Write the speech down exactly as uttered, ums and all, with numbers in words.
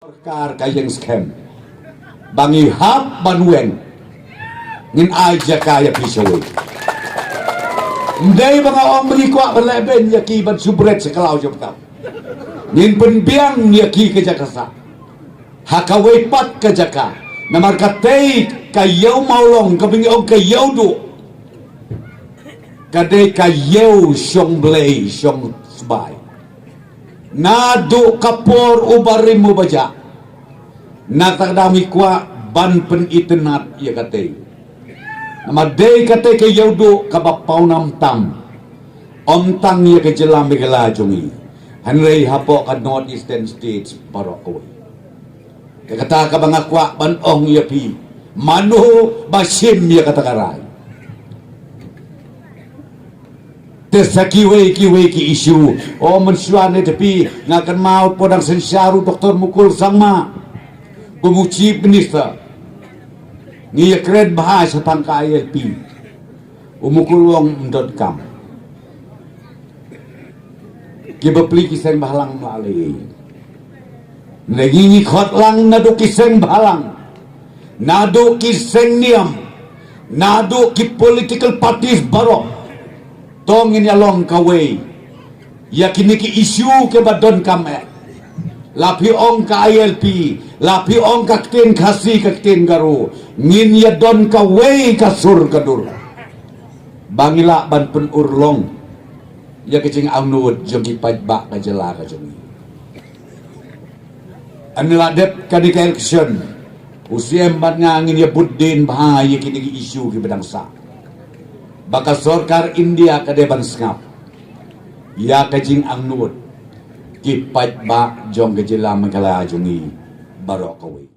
Kar ka ïeng skhem ba ngi hap ban weng. Ngin ai jaka ïa phi shawei. Ndei ba nga ong ba ngi kwah ban leh ben ïa ki ban shu bret sha ka law jong ka. Ngin pynbiang ïa ki ka jaka sah ha kawei pat ka jaka. Namar katei ka ïew mawlong kaba ngi ong ka ïew duh, ka dei ka ïew shong Blei shong sbai. Naduh ka por uba rim uba jah, na kata ka daw ngi kwah ban pynitynnad ïa katei. Namar dei katei ka ïew duh kaba pawnam tam, ym tang ïa ka jylla Meghalaya jong ngi, hynrei hapoh ka North Eastern States baroh kawei. Te kata kaba nga kwah ban ong ïa phi, mano ba shim ïa kata ka rai? Te sa kiwei kiwei ki issue. O, mynshuwa ne te phi, nga kynmaw u dang synshar u Doctor Mukul Sangma kum u Chief Minister. Ngi ïakren bha shaphang ka I L P. U Mukul u ong ym donkam. Ki bapli ki seng bhalang la lei. Lagi ngi khot lang naduh ki seng bhalang, naduh ki seng niam, naduh ki political parties baroh. To ngin ïa long kawei ïa kine ki issue kiba donkam eh. La phi ong ka I L P, la phi ong ka ktien Khasi, ka ktien Garo, ngin ïa don kawei ka sur ka dur ba ngi lah ban pynurlong ïa ka jingangnud jong ki paidbah ka jylla ka jong ngi. Hynda la dep kane ka election, u C M bad nga ngin ïa bud dien bha ïa kine ki issue kiba dang sah, ba ka sorkar India ka dei ban sngap ïa ka jingangnud ki paidbah jong ka jylla Meghalaya jong ngi baroh kawei.